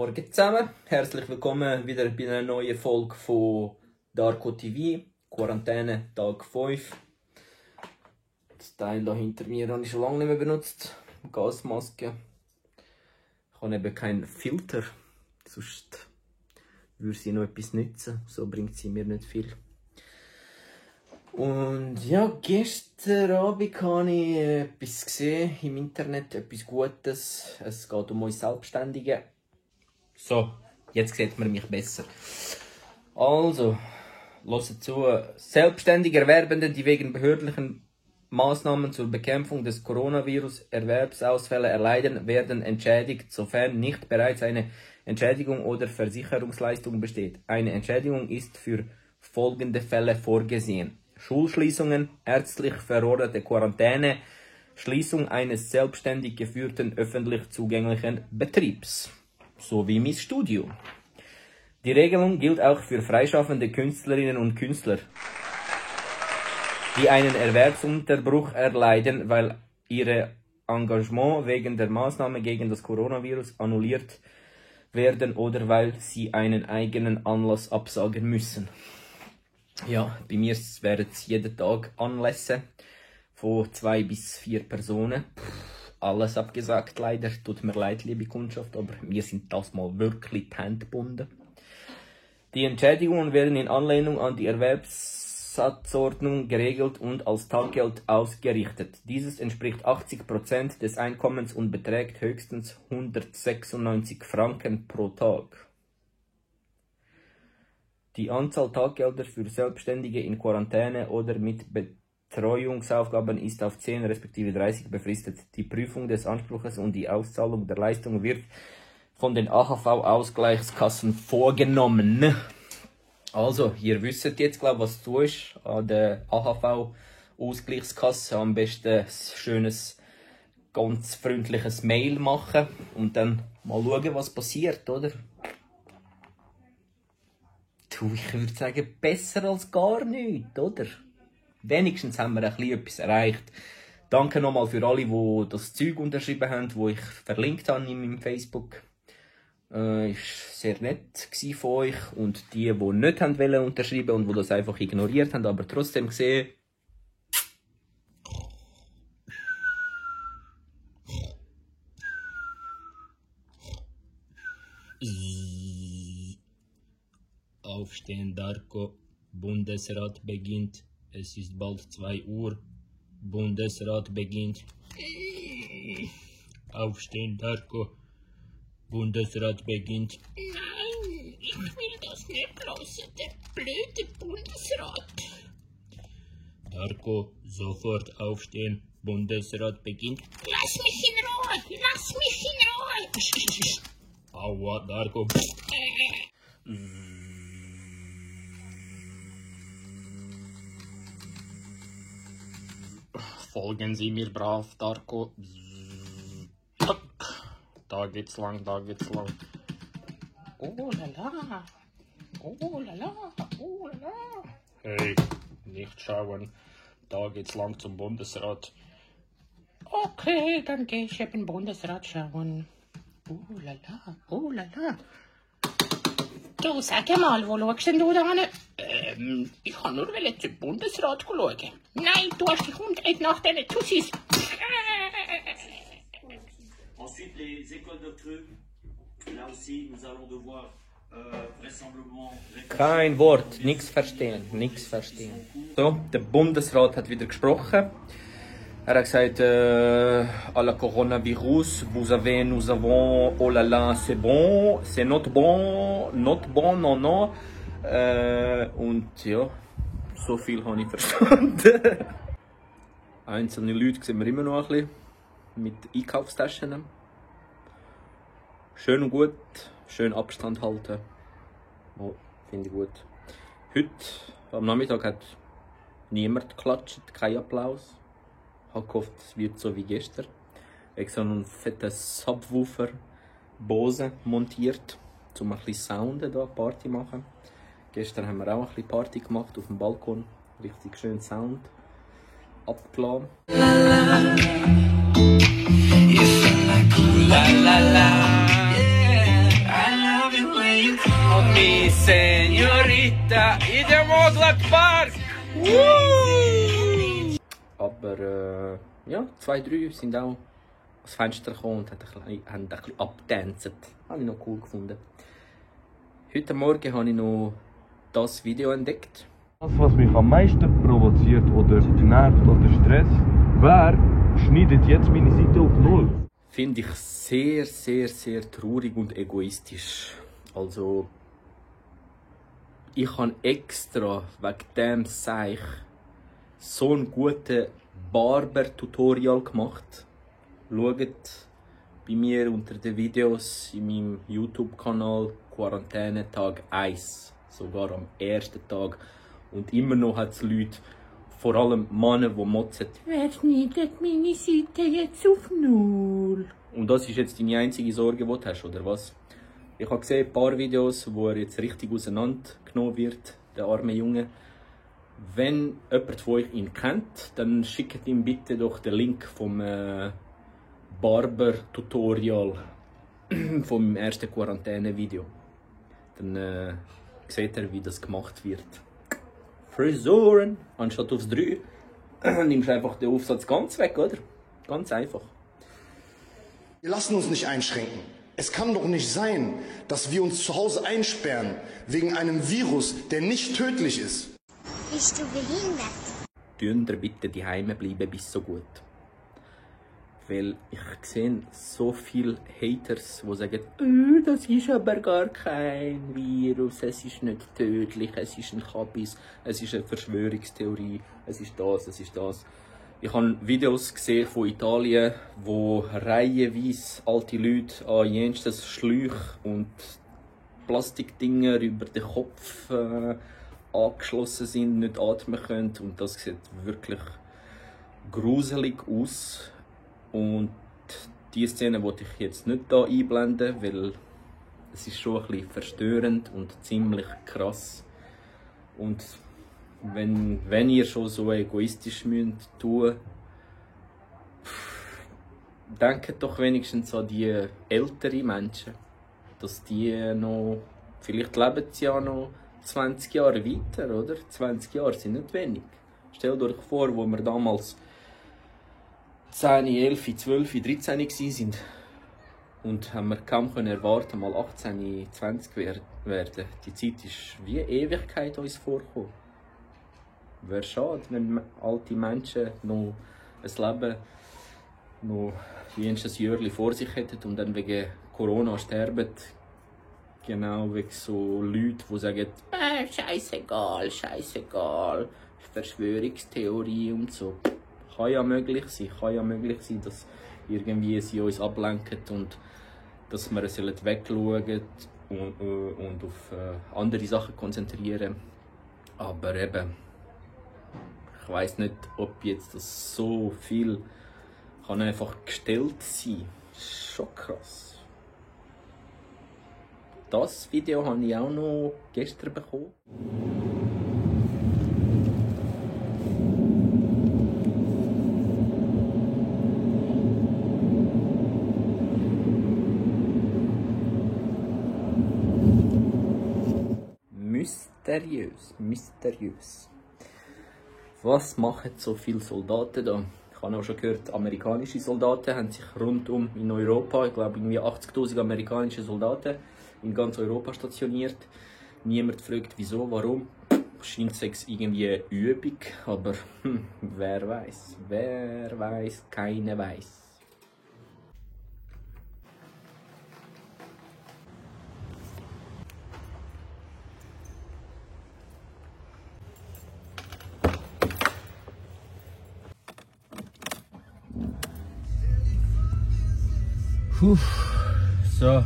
Morgen zusammen, herzlich willkommen wieder bei einer neuen Folge von Darko TV, Quarantäne, Tag 5. Das Teil hier hinter mir habe ich schon lange nicht mehr benutzt, Gasmaske. Ich habe eben keinen Filter, sonst würde sie noch etwas nützen, so bringt sie mir nicht viel. Und ja, gestern Abend habe ich etwas gesehen im Internet, etwas Gutes. Es geht um uns Selbstständige. So, jetzt sieht man mich besser. Also, hört zu. Selbstständige Erwerbende, die wegen behördlichen Maßnahmen zur Bekämpfung des Coronavirus Erwerbsausfälle erleiden, werden entschädigt, sofern nicht bereits eine Entschädigung oder Versicherungsleistung besteht. Eine Entschädigung ist für folgende Fälle vorgesehen: Schulschließungen, ärztlich verordnete Quarantäne, Schließung eines selbstständig geführten öffentlich zugänglichen Betriebs, so wie mein Studio. Die Regelung gilt auch für freischaffende Künstlerinnen und Künstler, die einen Erwerbsunterbruch erleiden, weil ihre Engagement wegen der Maßnahme gegen das Coronavirus annulliert werden oder weil sie einen eigenen Anlass absagen müssen. Ja, bei mir wären es jeden Tag Anlässe von 2 bis 4 Personen. Alles abgesagt leider, tut mir leid, liebe Kundschaft, aber wir sind das mal wirklich die Hände gebunden. Die Entschädigungen werden in Anlehnung an die Erwerbssatzordnung geregelt und als Taggeld ausgerichtet. Dieses entspricht 80% des Einkommens und beträgt höchstens 196 Franken pro Tag. Die Anzahl Taggelder für Selbstständige in Quarantäne oder mit Betreuungsaufgaben ist auf 10 respektive 30 befristet. Die Prüfung des Anspruches und die Auszahlung der Leistung wird von den AHV-Ausgleichskassen vorgenommen. Also, ihr wisst jetzt, glaube ich, was du tust an der AHV-Ausgleichskasse. Am besten ein schönes, ganz freundliches Mail machen und dann mal schauen, was passiert, oder? Ich würde sagen, besser als gar nichts, oder? Wenigstens haben wir ein bisschen etwas erreicht. Danke nochmal für alle, die das Zeug unterschrieben haben, das ich verlinkt habe in meinem Facebook. War sehr nett von euch. Und die nicht haben unterschreiben und die das einfach ignoriert haben, aber trotzdem gesehen. Aufstehen, Darko. Bundesrat beginnt. Es ist bald 2 Uhr. Bundesrat beginnt. Aufstehen, Darko. Bundesrat beginnt. Nein, ich will das nicht hören, der blöde Bundesrat. Darko, sofort aufstehen. Bundesrat beginnt. Lass mich in Ruhe, lass mich in Ruhe. Aua, Darko. Folgen Sie mir brav, Darko. Da geht's lang, da geht's lang. Oh la la, oh la la, oh la la. Hey, nicht schauen. Da geht's lang zum Bundesrat. Okay, dann gehe ich eben Bundesrat schauen. Oh la la, oh la la. Du, sag mal, wo schaust denn du da hin? Ich kann nur zum Bundesrat schauen. Nein, du hast dich umgedreht nach diesen Tussis. Ensuite, les écoles nocturnes. Là aussi, nous allons devoir vraisemblablement. Kein Wort, nichts verstehen, nichts verstehen. So, der Bundesrat hat wieder gesprochen. Er hat gesagt, à la coronavirus, nous avons, oh là là, c'est bon, c'est not bon, non, non. Und ja, so viel habe ich verstanden. Einzelne Leute sehen wir immer noch ein bisschen mit Einkaufstaschen. Schön und gut, schön Abstand halten. Oh, finde ich gut. Heute am Nachmittag hat niemand geklatscht, kein Applaus. Ich habe gehofft, es wird so wie gestern. Ich habe so einen fetten Subwoofer Bose montiert, um ein bisschen Sound da Party machen. Gestern haben wir auch ein bisschen Party gemacht auf dem Balkon. Richtig schön Sound abgeladen. You feel like ooh la la la, yeah. Mi Senorita in der Modlerpark! Aber ja, 2, 3 sind auch ans Fenster gekommen und haben ein bisschen abgetanzt. Habe ich noch cool gefunden. Heute Morgen habe ich noch das Video entdeckt. Das, was mich am meisten provoziert oder nervt oder stresst, wer schneidet jetzt meine Seite auf Null? Finde ich sehr, sehr, sehr traurig und egoistisch. Also, ich habe extra wegen dem Seich so einen guten Barber-Tutorial gemacht. Schaut bei mir unter den Videos in meinem YouTube-Kanal Quarantäne Tag 1. Sogar am ersten Tag. Und immer noch hat es Leute, vor allem Männer, die motzen, wer schneidet meine Seite jetzt auf Null? Und das ist jetzt deine einzige Sorge, die du hast, oder was? Ich habe gesehen, ein paar Videos, wo er jetzt richtig auseinandergenommen wird, der arme Junge. Wenn jemand von euch ihn kennt, dann schickt ihm bitte doch den Link vom Barber-Tutorial vom ersten Quarantäne-Video. Dann seht ihr, wie das gemacht wird. Frisuren, anstatt aufs 3, nimmst du einfach den Aufsatz ganz weg, oder? Ganz einfach. Wir lassen uns nicht einschränken. Es kann doch nicht sein, dass wir uns zu Hause einsperren wegen einem Virus, der nicht tödlich ist. Bist du behindert? Dünner bitte die Heime bleiben bis so gut. Weil ich sehe so viele Haters, die sagen, das ist aber gar kein Virus, es ist nicht tödlich, es ist ein Kabis, es ist eine Verschwörungstheorie, es ist das, es ist das. Ich habe Videos gesehen von Italien, wo reihenweise alte Leute an jenstes Schläuche und Plastikdinger über den Kopf angeschlossen sind, nicht atmen können. Und das sieht wirklich gruselig aus. Und diese Szene wollte ich jetzt nicht hier einblenden, weil es ist schon ein bisschen verstörend und ziemlich krass. Und wenn ihr schon so egoistisch müsst tun, denkt doch wenigstens an die älteren Menschen, dass die noch, vielleicht leben sie ja noch 20 Jahre weiter, oder? 20 Jahre sind nicht wenig. Stellt euch vor, wo wir damals 10, 11, 12, 13 waren und haben wir kaum erwarten, mal 18, 20 werden. Die Zeit ist wie Ewigkeit uns vorgekommen. Wäre schade, wenn alte Menschen noch ein Leben noch ein Jahr vor sich hätten und dann wegen Corona sterben. Genau wegen so Leuten, die sagen, scheißegal, scheißegal, Verschwörungstheorie und so. Kann ja möglich sein, dass irgendwie sie uns ablenken und dass wir wegschauen und auf andere Sachen konzentrieren. Aber eben, ich weiss nicht, ob jetzt das so viel kann einfach gestellt sein. Schon krass. Das Video habe ich auch noch gestern bekommen. Mysteriös. Was machen so viele Soldaten da? Ich habe auch schon gehört, amerikanische Soldaten haben sich rundum in Europa, ich glaube irgendwie 80'000 amerikanische Soldaten in ganz Europa stationiert. Niemand fragt wieso, warum. Scheint es irgendwie eine Übung, aber wer weiß, keiner weiß. So.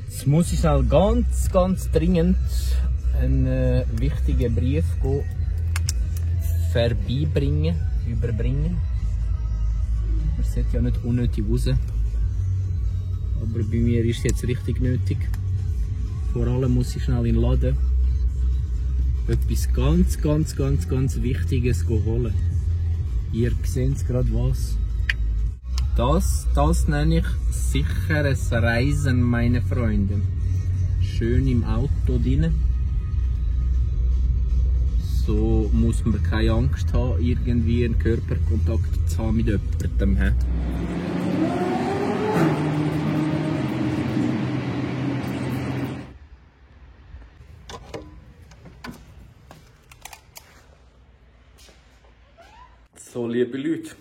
Jetzt muss ich auch ganz dringend einen wichtigen Brief überbringen. Man sieht ja nicht unnötig raus. Aber bei mir ist es jetzt richtig nötig. Vor allem muss ich schnell in den Laden etwas ganz Wichtiges holen. Ihr seht gerade was. Das nenne ich sicheres Reisen, meine Freunde. schön im Auto drin. So muss man keine Angst haben, irgendwie einen Körperkontakt zu haben mit jemandem. So, liebe Leute,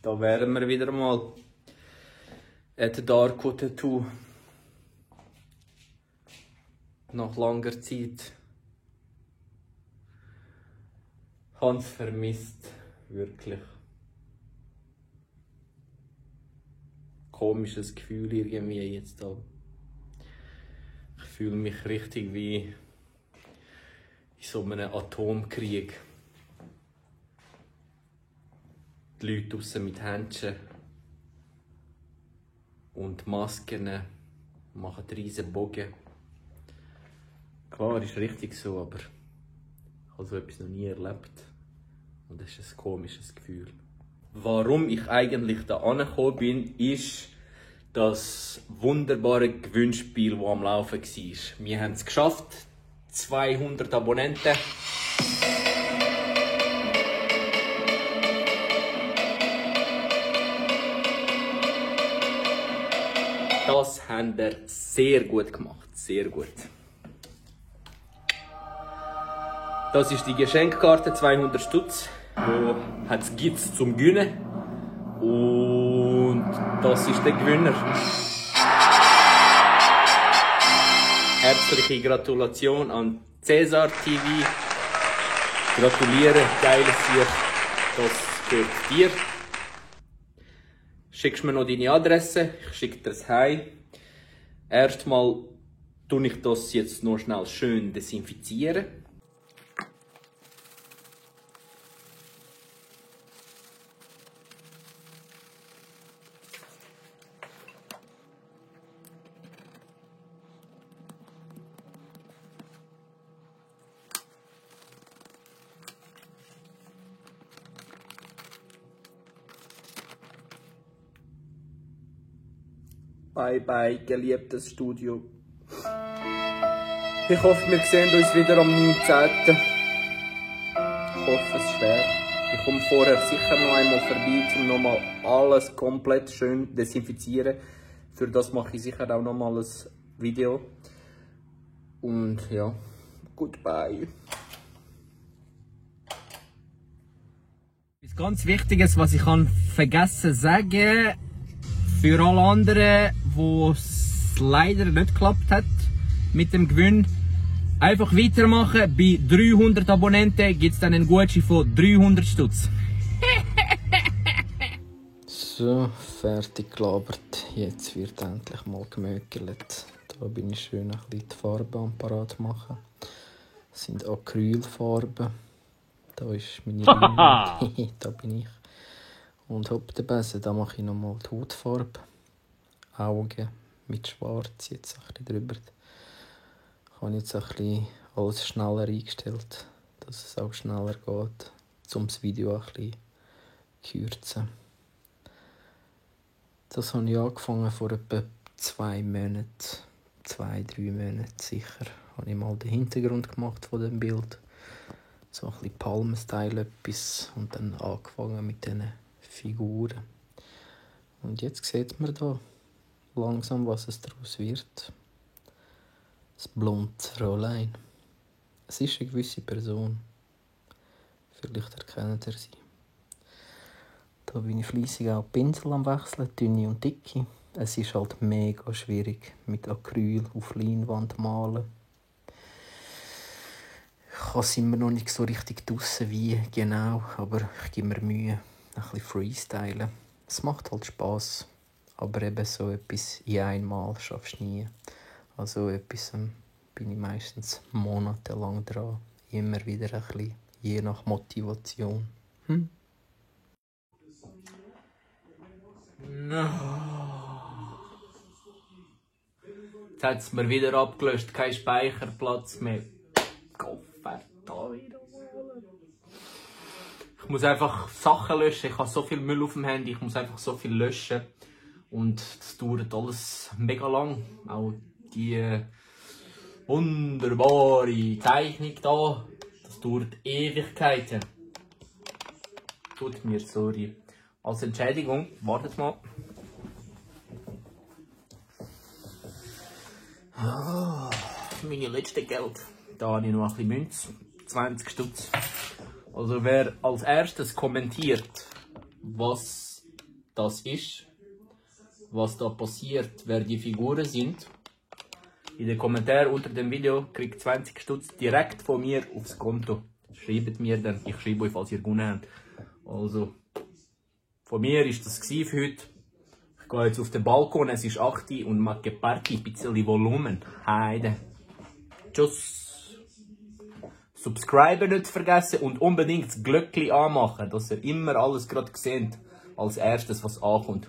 da wären wir wieder mal at Darko Tattoo. Nach langer Zeit. Hans vermisst, wirklich. Komisches Gefühl irgendwie jetzt da. Ich fühle mich richtig wie in so einem Atomkrieg. Die Leute draussen mit Händchen und Masken machen riesen Bogen. Klar, ist richtig so, aber ich habe so etwas noch nie erlebt. Und das ist ein komisches Gefühl. Warum ich eigentlich da angekommen bin, ist das wunderbare Gewinnspiel, das am Laufen war. Wir haben es geschafft. 200 Abonnenten. Das haben wir sehr gut gemacht. Sehr gut. Das ist die Geschenkkarte, 200 Stutz. Wo gibt es zum Gewinnen. Und das ist der Gewinner. Herzliche Gratulation an Cäsar TV. Gratuliere, geiles Tier. Das gehört dir. Schickst mir noch deine Adresse, ich schicke dir das heim. Erstmal tue ich das jetzt noch schnell schön desinfizieren. Bye bye, geliebtes Studio. Ich hoffe, wir sehen uns wieder am 19. Ich hoffe es schwer. Ich komme vorher sicher noch einmal vorbei, um nochmal alles komplett schön desinfizieren. Für das mache ich sicher auch nochmal ein Video. Und ja, goodbye. Etwas ganz Wichtiges, was ich vergessen zu sagen. Für alle anderen, wo es leider nicht geklappt hat mit dem Gewinn, einfach weitermachen. Bei 300 Abonnenten gibt es dann einen Gutschein von 300 Stutz. So, fertig gelabert. Jetzt wird endlich mal gemökelt. Da bin ich schön ein bisschen die Farben parat machen. Das sind Acrylfarben. Da ist meine Linie. Da bin ich. Und hopp der Besen, da mache ich nochmal die Hautfarbe. Augen mit Schwarz jetzt ein bisschen drüber. Ich habe jetzt ein bisschen alles schneller eingestellt, dass es auch schneller geht, um das Video ein bisschen zu kürzen. Das habe ich angefangen vor etwa 2 Monaten, 2-3 Monaten sicher. Habe ich mal den Hintergrund gemacht von dem Bild. So ein bisschen Palmen-Style etwas und dann angefangen mit diesen Figuren. Und jetzt sieht man da langsam, was es daraus wird. Das blonde Fräulein. Es ist eine gewisse Person. Vielleicht erkennt ihr sie. Da bin ich fleissig auch Pinsel am Wechseln, dünne und dicke. Es ist halt mega schwierig mit Acryl auf Leinwand malen. Ich kann es immer noch nicht so richtig draussen wie genau, aber ich gebe mir Mühe. Ein bisschen freestylen. Es macht halt Spass. Aber eben so etwas in einmal schaffst du nie. Also etwas bin ich meistens monatelang dran. Immer wieder ein bisschen, je nach Motivation. Jetzt hat es mir wieder abgelöscht. Kein Speicherplatz mehr. Koffer, da wieder. Ich muss einfach Sachen löschen. Ich habe so viel Müll auf dem Handy. Ich muss einfach so viel löschen. Und das dauert alles mega lang. Auch die wunderbare Zeichnung da. Das dauert Ewigkeiten. Tut mir sorry. Als Entschädigung, wartet mal. Meine letzte Geld. Da habe ich noch ein bisschen Münze. 20 Stutz. Also wer als erstes kommentiert, was das ist, was da passiert, wer die Figuren sind, in den Kommentaren unter dem Video kriegt 20 Stutz direkt von mir aufs Konto. Schreibt mir dann, ich schreibe euch, falls ihr gewonnen habt. Also, von mir war das für heute. Ich gehe jetzt auf den Balkon, es ist 8 Uhr und mache Party, ein bisschen Volumen. Heide. Tschüss. Subscriben nicht vergessen und unbedingt das Glöckchen anmachen, dass ihr immer alles gerade seht, als erstes was ankommt.